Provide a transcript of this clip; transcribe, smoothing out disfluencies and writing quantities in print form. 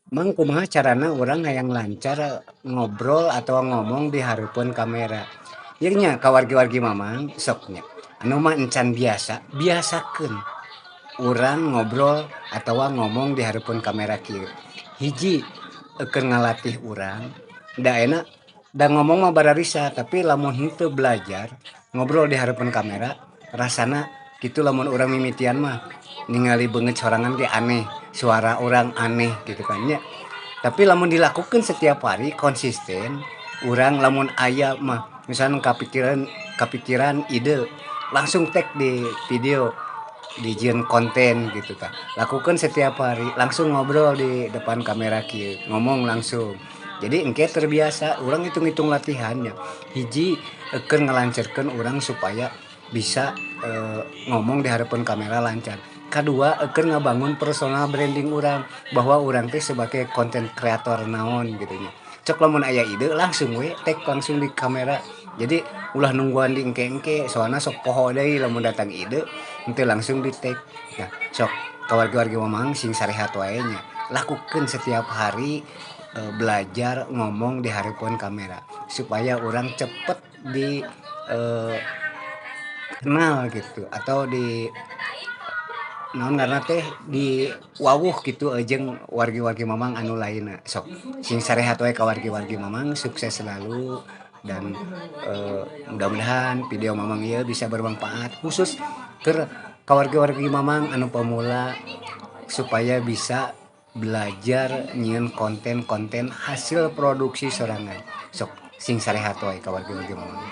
Mang, kumaha carana urang hayang lancar ngobrol atau ngomong di hareupeun kamera? Ieu nya ka wargi-wargi Mamang, sok nya anu mah encan biasa, biasakeun urang ngobrol atawa ngomong di hareupeun kamera kieu. Hiji, keur ngalatih urang da ayeuna da ngomong mah bararisa, tapi lamun henteu belajar ngobrol di hareupeun kamera rasana kitu. Lamun urang mimitian mah ningali beungeut sorangan ge aneh, suara urang aneh gitu kan nya. Tapi lamun dilakukeun setiap hari konsisten, urang lamun aya mah misalnya kapikiran kapikiran ide, langsung take di video, dijieun konten gitu tah. Lakukan setiap hari, langsung ngobrol di depan kamera kieu, ngomong langsung. Jadi engke terbiasa. Urang hitung-hitung latihannya, hiji keur ngalancarkeun urang supaya bisa ngomong di hareupeun kamera lancar, kadua keur ngabangun personal branding urang bahwa urang teh sebagai konten kreator naon gitu nya. Cok, lamun aya ide langsung we take langsung di kamera. Jadi ulah nungguan di engke-engke, soalna sok poho deui lamun datang ide henteu langsung di take. Nah, sok ka wargi-wargi Mamang, sing sarehat wae nya, lakukeun setiap hari, belajar ngomong di hareupeun kamera supaya urang cepet di kenal gitu atau di naon ngaranna teh, di wawuh gitu jeung wargi-wargi Mamang anu lainna. Sok sing sarehat wae ka wargi-wargi Mamang, sukses selalu dan mudah-mudahan video Mamang ieu bisa bermanfaat khusus keur ka wargi-wargi Mamang anu pemula supaya bisa belajar nyieun konten-konten hasil produksi sorangan. Sok sing sarehat wae ka wargi-wargi Mamang.